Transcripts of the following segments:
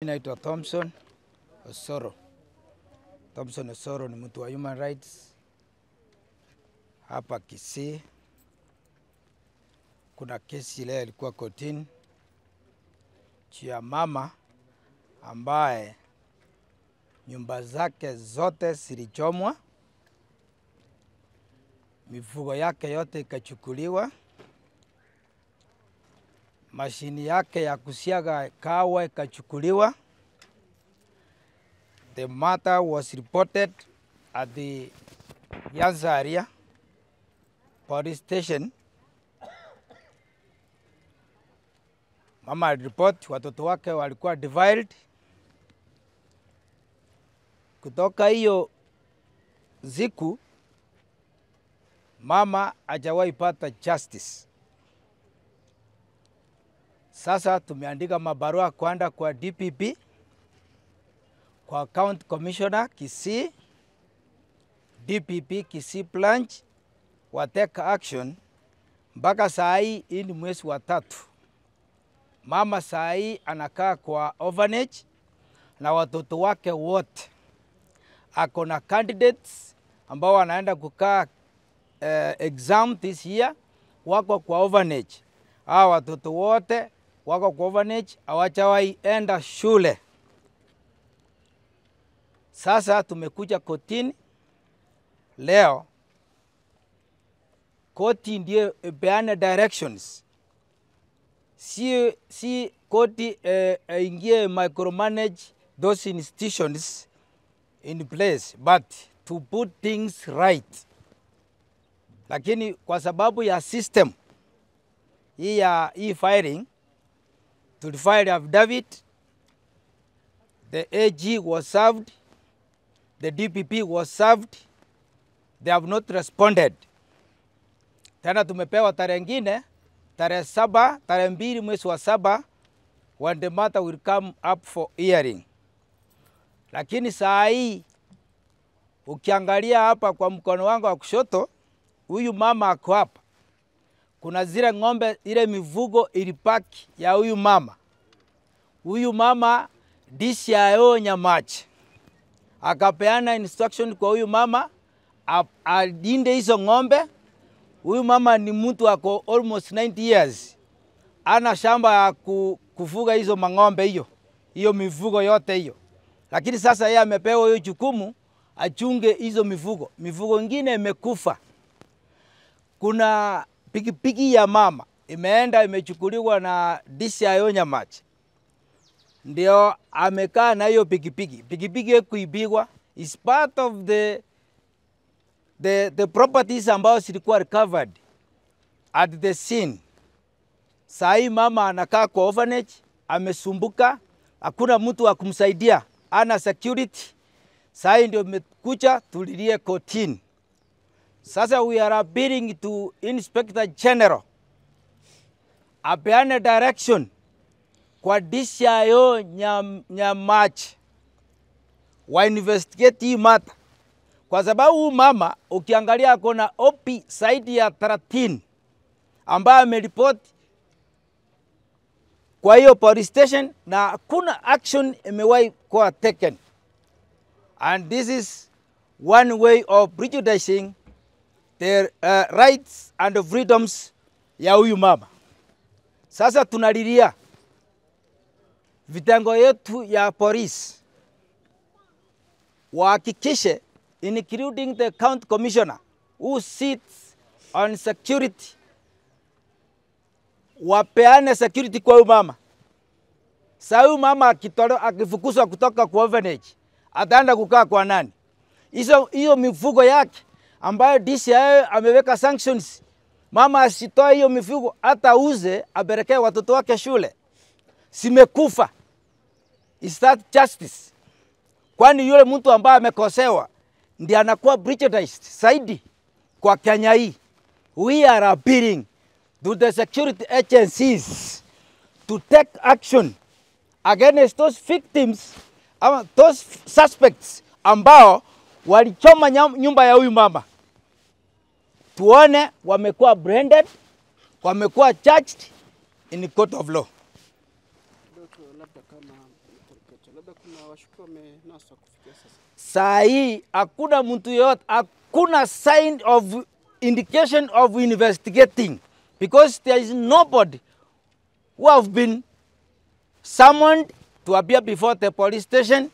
Naitwa Thompson Osoro. Thompson Osoro ni mtu wa human rights hapa Kisii. Kuna kesi leo ilikuwa kotini juu ya mama ambaye nyumba zake zote zilichomwa, mifugo yake yote ikachukuliwa, mashini yake ya kusiaga kahawa ikachukuliwa. The matter was reported at the Nyanzaria police station. Mama aliripoti watoto wake walikuwa defiled. Kutoka hiyo siku mama hajawahi pata justice. Sasa tumeandika mabarua kwenda kwa DPP, kwa County Commissioner Kisii, DPP Kisii branch wa take action. Mpaka saa hii, hii ni mwezi wa tatu, mama saa hii anakaa kwa orphanage na watoto wake wote. Ako na candidates ambao wanaenda kukaa exam this year, wako kwa orphanage. Hawa watoto wote wako kwa orphanage, hawajawahi enda shule. Sasa tumekuja kotini leo, koti ndio ipeane directions, si koti ingie micromanage those institutions in place but to put things right. Lakini kwa sababu ya system hii ya hii filing, tulifile affidavit, the AG was served, the DPP was served, they have not responded. Tena tumepewa tarehe ingine, tarehe 7, tarehe 2 mwezi wa 7, when the matter will come up for hearing. Lakini saa hii ukiangalia hapa kwa mkono wangu wa kushoto, huyu mama ako hapa. Kuna zile ng'ombe, ile mifugo ilipaki ya huyu mama. Huyu mama DCIO Nyamache akapeana instruction kwa huyu mama alinde hizo ng'ombe. Huyu mama ni mtu ako almost 90 years, ana shamba ya kufuga hizo mang'ombe, hiyo mifugo yote hiyo. Lakini sasa yeye amepewa hiyo jukumu achunge hizo mifugo. Mifugo ingine imekufa. Kuna pikipiki ya mama imeenda imechukuliwa na DCIO Nyamache, ndio amekaa na hiyo pikipiki. Pikipiki kuibigwa is part of the properties ambazo zilikuwa recovered at the scene. Saa hii mama anakaa kwa orphanage, amesumbuka, hakuna mtu wa kumsaidia, ana security. Saa hii ndio imekuja tulilie kotini. Sasa we are appealing to Inspector General apeane direction kwa DCIO Nyamache wa investigate hii matter, kwa sababu huyu mama ukiangalia ako na OP zaidi ya 13 ambaye ameripoti kwa hiyo police station na hakuna action imewahi kuwa taken, and this is one way of prejudicing the rights and freedoms ya huyu mama. Sasa tunalilia vitengo yetu ya polisi wahakikishe, including the county commissioner who sits on security, wapeane security kwa huyu mama. Sasa huyu mama akifukuzwa kutoka kwa orphanage ataenda kukaa kwa nani? Hiyo mifugo yake ambayo DCIO ameweka sanctions, mama asitoe hiyo mifugo, hata uze apelekee watoto wake shule, simekufa. Is that justice? Kwani yule mtu ambaye amekosewa ndiye anakuwa prejudiced zaidi kwa Kenya hii. We are appealing to the security agencies to take action against those victims, ama those suspects ambao walichoma nyumba ya huyu mama. Tuone wamekuwa branded, wamekuwa charged in the court of law. Labda kama Saa hii hakuna mtu yeyote, hakuna sign of indication of investigating because there is nobody who have been summoned to appear before the police station.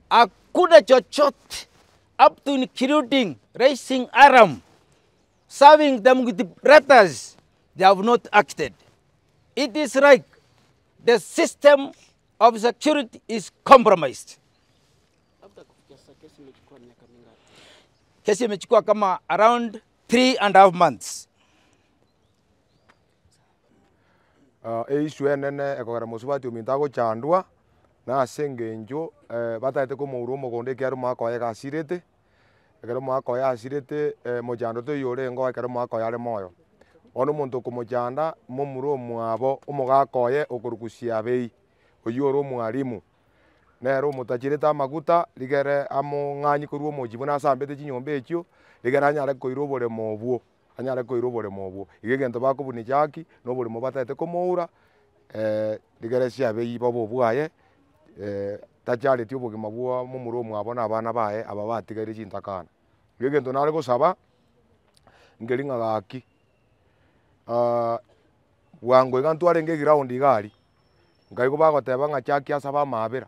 Hakuna chochote up to including raising alarm, serving them with letters, they have not acted. It is like the system of security is compromised. Labda kufikia sasa kesi imechukua miaka mingapi? Kesi imechukua kama around 3.5 months. Eissue enene ekogera mosubati ominto agochandwa, na ase eng'encho batagete komoura omogondo ekiagera omogaka oye iga asirete, ekero omogaka oye asirete mochando toiyo orenge oo ekero omogaka oye are moyo. Bono omonto okomochanda, momura omwabo omogaka oye okorokwa Siabei, oywo ore omwalimu, nere omotacherete amaguta rigere among'anyi korwa omochie buna asambete chinyomba echio, rigere anyare koira oboremo obwo, anyare koira oboremo obwo. Iga egento bakobuna chaki, na oboremo batagete komoura rigere Siabei bobe obwaye tachareti obogima bwa momura omwabo na abana baye aba batigaire chintakana. Iga egento nare gosaba, nkeri ng'a gaki bwango iga ntwarenge eground iga aria, nkaigwa bagoteba ng'a chaki asabe amaabera,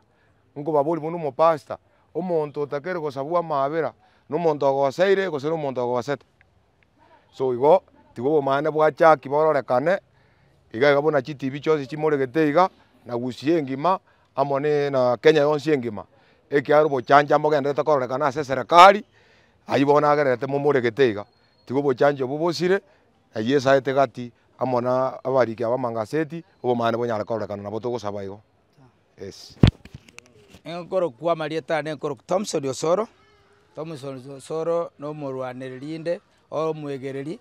nkobaboria buna omopastor, omonto otakeire gosabwa amaabera, na omonto ogoseire gose na omonto ogosete? So igo, tiga obomaene bwa chaki bororekane, iga iga buna chitibi chionsi chimoregete iga, na gusii engima, amo ne na kenya yonsi engima, ekiagera obochancha mbogenderete kororekana ase eserekari, aywo bono agerete momoregete iga. Tiga obochancha obwo bosire, na Yeso aete gati amo na abariki aba amangaseti, obomaene bonyare kororekana nabo togosaba igo, yes. Nkorokwa amarieta ane nkorokwa Thompson Osoro, Thompson Osoro na omorwanereri inde, omoegereri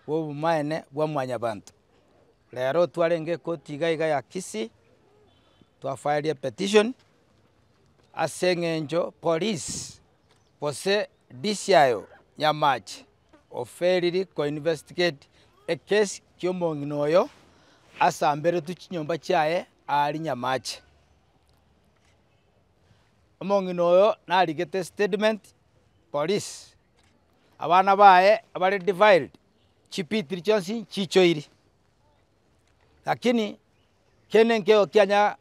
bwa obomaene bwa mwanyabanto. Rero twarenge ekoti iga iga ya Kisii, twafaerie epetition, ase eng'encho police gose DCIO Nyamache oferiri ko investigate ekesi kia omong'ina oyo asamberetwe chinyomba chiaye aria Nyamache. Omong'ina oyo narigete statement police, abana baye bare defiled, chipitiri chionsi chichoiri, lakini kende nkeiyo kianya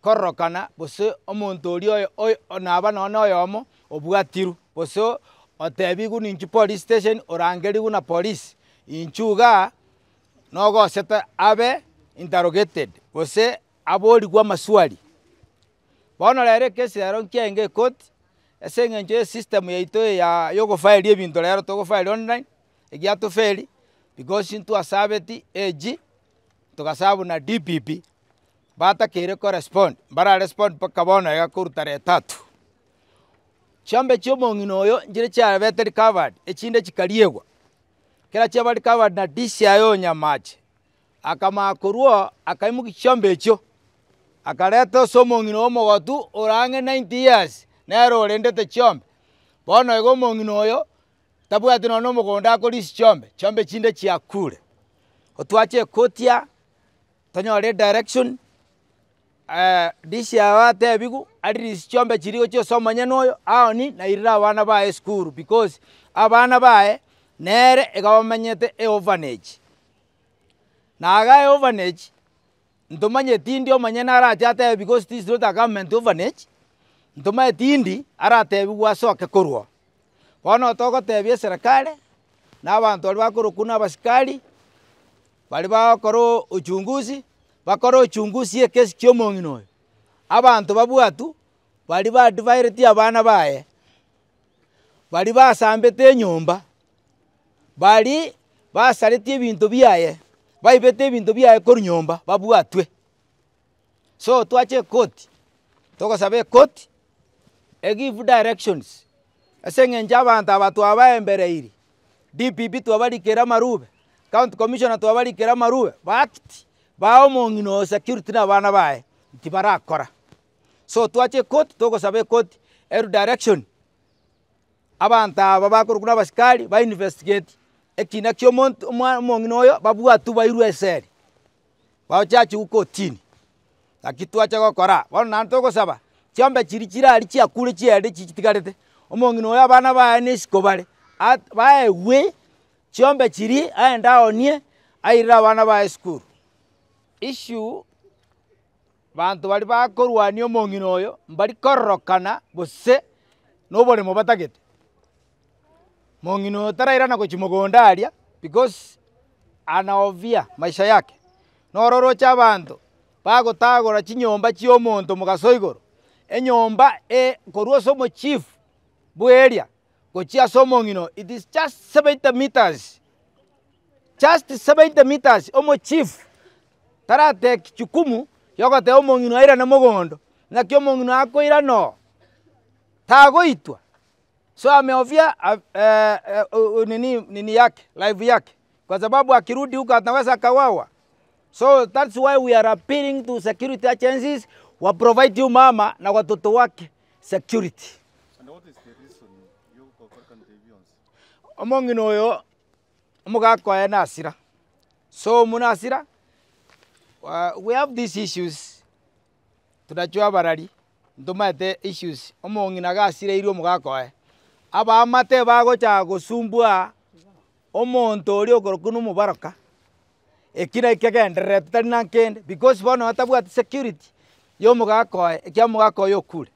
kororokana gose omonto oria oyo oyo naba nonye na oyomo obwatirwe, gose otebigwe ninchu police station orangerigwe na police, inchu igaa nogosete abe interrogated gose aborigwe amaswali. Bono rero ekesi rero nkiaenge ekoti, ase eng'encho ya esystem yaito eye ya yogofaeria ebinto rero togofaeria online, egiatoferi because ntwasabeti AG, togasabu na DPP, batakeire korespond, mbararespond mpaka bono iga korwa tarehe tatu. Chiombe chia omong'ina oyo nchire chiabete recovered, echinde chikariegwa, kera chiaba recovered na DCI oyo Nyamache, akamanya korwa oo akaimokia chiombe echio, akareta ase omong'ina omogotu ore ang'e ninety years, nere orendete chiombe. Bono iga omong'ina oyo, tabwati nonye na omogondo akorisia chiombe, chiombe chinde chiakure. Otwache ekoti aa. Tonyore edirection, DCI atebiwu arelease chiombe chiria gochia ase omonyene oyo aoni nairere abana baye esukuru because abana baye nere iga bamenyete eorphanage. Na iga eorphanage, ntomanyeti ndi omonyene arache atebe because this is not a government orphanage, ntomanyeti ndi aratebiwe asoke korwa oo. Bono togotebia eserekari, na abanto baria bakorokwa na abasikari. Baria bagokora uchunguzi, bakore uchunguzi y'ekesi kia omong'ina oyo, abanto babwatwe, baria badivaireti abana baye, baria basambete enyomba, baria basaretie ebinto biaye, baibete ebinto biaye korwa nyomba babwatwe. So twacha ekoti, togosaba ekoti, egive directions, ase eng'encho abanto aba twabaembereiri, DPP twabarikire amarube, county commissioner twabarikire amarube, baakiti, bae omong'ina oyo security na abana baye, tibarakora. So twacha ekoti, togosaba ekoti erwe direction, abanto aba bakorokwa na abasikari ba investigate ekina kia omonto omwa omong'ina oyo babwatwe bairwe eseri, bachachiwe kotini. Naki twacha gokora? Bono naende togosaba, chiombe chiria chire aria chiakure chiaye chitigarete, omong'ina oyo abana baye na esiko bare, at baegwe chiombe chiria aende aonie, airere abana baye esukuru. Issue banto baria bakorwania omong'ina oyo, mbari kororokana gose na oboremo batagete. Mong'ina oyo tarairana gochia mogondo aria because anahofia maisha yake. Noro oroche abanto bagotagora chinyomba chia omonto mogaso igoro, enyomba e korwa ase omochief bwa area gochia ase omong'ina oyo it is just 70 meters, just 70 meters omochief taratake jukumu yogoteba omong'ina oyo airane mogondo, naki omong'ina oyo akoirana oo, tagoitwa. So amehofia nini nini yake life yake kwa sababu akirudi huko ataweza akauawa. So that's why we are appealing to security agencies wa provide huyu mama na watoto wake security. And what is the reason yogokorekana ebi bionsi? Omong'ina oyo omogaka oye nasira, so buna asira we have these issues tunachua abarari. Ntomaete issues, omong'ina iga asireirwe omogaka oye, abaamate bagocha gosumbua omonto oria okorokwa na omobaroka, eki naki kegendererete tari na kende because bono atabwati security ya omogaka oye, ekiagera omogaka oye okure.